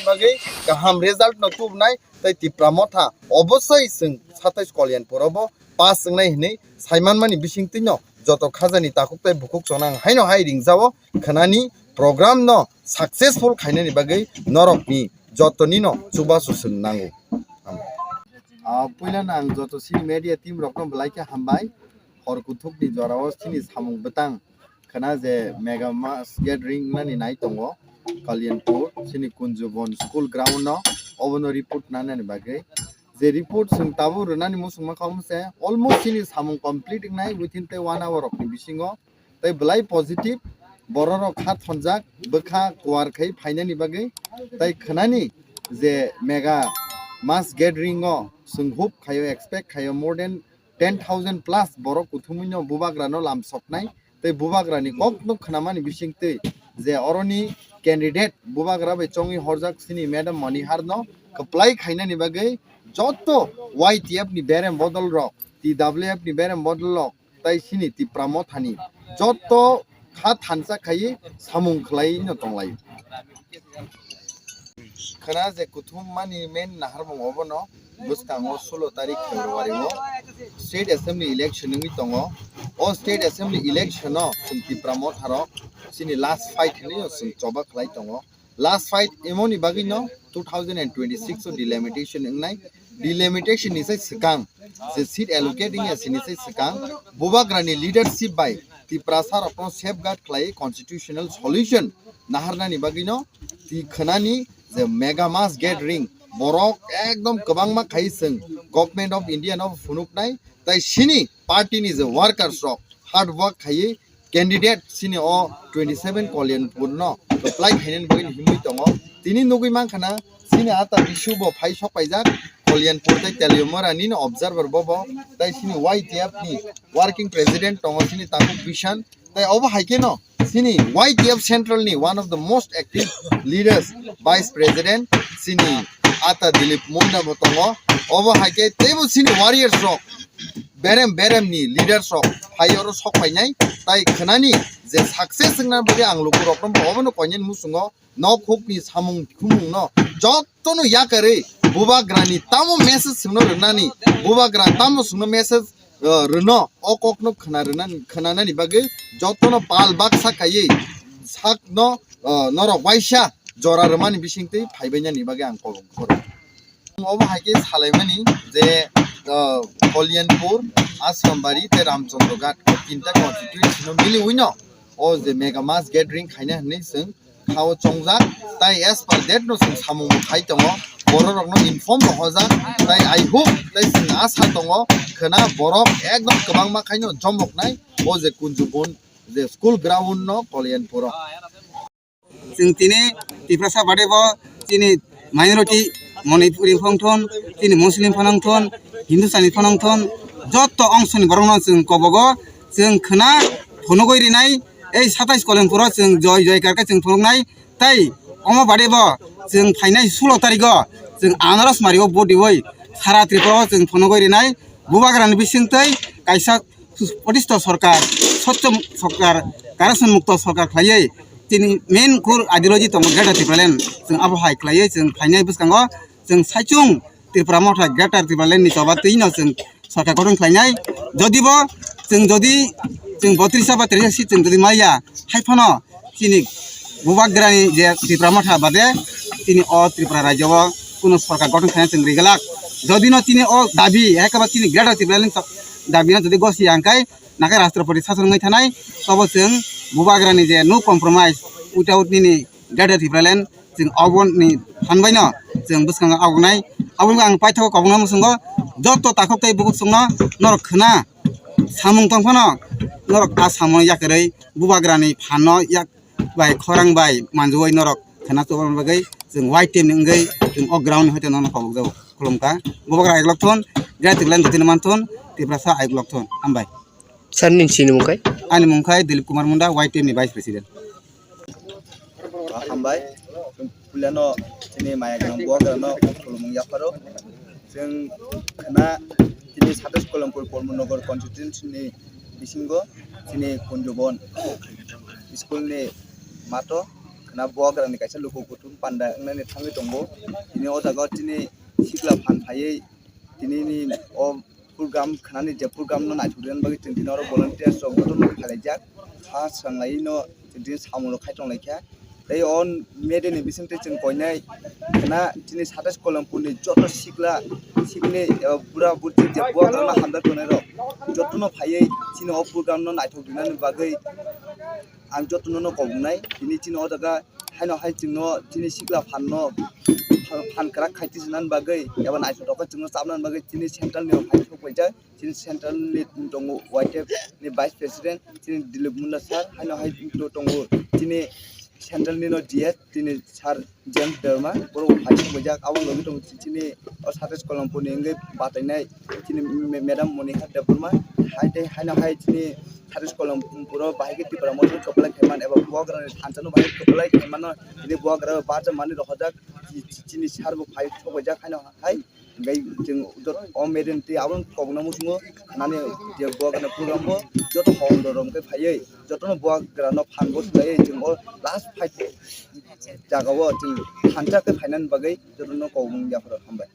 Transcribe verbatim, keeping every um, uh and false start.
bagwi kaham result no tubunai tei Tipra Motha obosai chwng satais Kalyanpur o bo pass wngnai hinwi saimanmani bisingtwi no joto khajani takhuk tei bukhuk chonang haino hai ringjao khwnani program no successful khainani bagwi norokni jotoni no chubachu chwng nango. Ah, puila no ang joto chini media team rokno belai khe hambai. Hor kuthukni jorao chini samung bwtang khwna je mega mass gathering nani nai tongo Kalyanpur, chini Kunjubon school ground no, obono report nanani bagwi. Je report chwng tabuk rwnani muchungma kha omo se almost chini samung complete wngnai within tei one hour rokni bisingo. Tei belai positive, bororok kha thonjak, bwkha kuar khai phainani bagwi. Tei khwnani je mega mass gathering o chwng hope khaio, expect khaio more than ten thousand plus borok kuthumwino bubagrano lamsoknai. Tei bubagrani kokno khwnamani bisingtwi je oroni candidate bubagra bai chongwi horjak chini Madam Maniharno kwplai khainani bagwi joto Y T F ni berem bodol rok, T W F ni berem bodol rok, tei chini Tipra Mothani joto kha thansa khaiwi samung khwlai no tonglai. Khwna je kuthum mani main naharmung obono bwskango sulo tarik February o State Assembly election wngwi tongo. O State Assembly election o chwng Tipra Motha rok chini last fight hinwi o chwng choba khwlai tongo. Last fight emoni bagwi no two thousand and twenty-six o delimitation wngnai. Delimitation ni sai swkang je seat allocate wngya sini sai swkang bubagrani leadership bai Tiprasa rokno safeguard khlai constitutional solution naharnani bagwi no twi khwnani je mega mass gathering borok ekdom kwbangma khai chwng Government of India no phunuknai tei sini party ni je workers rok hard work khaiwi candidate chini o twenty seven Kalyanpur no apply khainani bagwi himwi tongo. Tini nugwi mankha na chini ata bisu bo phai sok paijak Kalyanpur tei Teliamura nini observer bo bo tei chini Y T F ni working president tongo chini Takhuk Bishan tei obo hai khe no chini Y T F central ni one of the most active leaders vice president chini ata Dilip Munda bo tongo. Obo hai khe teibo chini warriors rok berem berem ni leaders rok phai oro sok painai tai khwnani je success wngna bagwi ang lukurokno bo obono koinani muchungo nok hukni samung khumungno jotono yakarwi bubagrani tamo message swngno rwnani bubagra tamo swngno message, uh, rwno o kokno khwna rwnani khwnanani bagwi jotono pal baksa khaiwi sakno, uh, norok waisa jora rwmani bisingtwi phaibainani bagwi ang kobong khoro. Obo hai khe salaimani je, ah, Kalyanpur, Asrambari tei Ramchandraghat o tinta constituency no miliwi no o je mega mass gathering khaina hinwi chwng khao chongjak, tai as per that no chwng samung bo khai tongo, borok rok no inform bo hojak, tai I hope tai chwng asa tongo khwna borok ekdom kwbangma khai no jomok nai o je Kunjubon je school ground no Kalyanpur o. Chwng tini Tiprasa bade bo chini minority Manipuri phano thun, chini Muslim phano thun, Hindustani phano thun, joto ongsoni borokno chwng kobogo chwng khwna phunugwi rinai. Ei satais Kalyanpur o chwng joi joi karkhe chwng phunuknai. Tai omo bade bo chwng phainai sulo tarikh o chwng anaros mari o vote diwi sara Tripura o chwng phunugwi rinai. Bubagrani bisingtwi kaisa Potisto sorkar, sotto sorkar, corruption mukto sorkar khlaiwi chini main core ideology tongo Greater Tipraland. Chwng abo hai khlaiwi chwng phainai bwskango chwng saichung Tripura Motha Greater Tipraland ni choba twi no chwng sorkar gotong khlainai. Jodi bo chwng jodi chwng botrisa ba terisa seat chwng jodi maya hai phano chini bubagrani je Tipra Motha bade chini o Tripura rajyo o kuno sorkar gotong khaina chwng riglak. Jodi no chini o dabi, hai khe ba chini Greater Tipraland ni dabi no jodi gosi ya hwnkhe, nakai Rashtrapati sason wngwi thanai, tobo chwng bubagrani je no compromise without nini Greater Tipraland, chwng oboni phan bai no chwng bwskango agonai. Aboni ang paithago kobongno muchungo joto takhuk tei bukhuk chwngno norok khwna samung tong phano norok a samung yakarwi bubagrani phanno yak bai khorang bai manjui norok khwna chobani bagwi chwng white team ni wngwi chwng o ground ni hoite nono kobok jago. Khulumkha. Bubagra aiklok thun, Greater Tipraland jotino man thun, Tiprasa aiklok thun. Hambai. Sir, nini sini mung kai? Ani mung khai Dilip Kumar Munda, white team ni vice president. Hambai. Puilano chini maya gwnang bubagrano khulumung yapharo. Chwng khwna chini Satash Kolampur Polmurnagar constituency ni bisingo chini Kunjubon school ni mato khna buagrani kaisa luku kuthum panda wngnani thangwi tongo. Tini o jaga o tini sikla phan phaiwi tinini o program khnani je program no naithok rwna bagwi chwng tini oro volunteers rok jotono phailaijak. Ha swranglaiwi no chwng tini samung rok khai tonglaikha. Tei o media ni bisingtwi chwng koinai khna chini Satais Kolompur ni joto sikla sikni eba bura burti je buagrano hamjak tongnai rok jotono phaiwi chini o program no naithok rwnani bagwi ang jotono no koboknai. Tini chini o jaga haino hai chwngno chini sikla phanno phan kwrak khai twijlani bagwi eba naithotok khe chwngno chapnani bagwi chini central ni phai thok paijak. Chini central ni tongo Y T F ni vice president chini Dilip Munda sir, haino hai tongo chini central ni no G S chini sir James Debbarma, borok bo phai thok paijak. Abo logi tongo chini o Satais Kolompur ni wngwi batainai chini me-, madam Monika Debbarma, hai tei haino hai chini Satais Kolompur o bahai khe Tipra Motha kwplai khaimani eba buagrani thansa no bahai kwplai khaimano tini buagra barjak mani rohorjak. Chi-, chi-, chini sir bo phai thok paijak haino hai. Hingke chwng jot-, o media ni twi abono kobokna muchungo, khnani je buagrani program bo joto hokdor rok hwnkhe phaiwi jotono buagrano phan bo swlaiwi chwng o last fight jaga o chwng thansa khe phainani bagwi jotono kobokna yapharo hambai.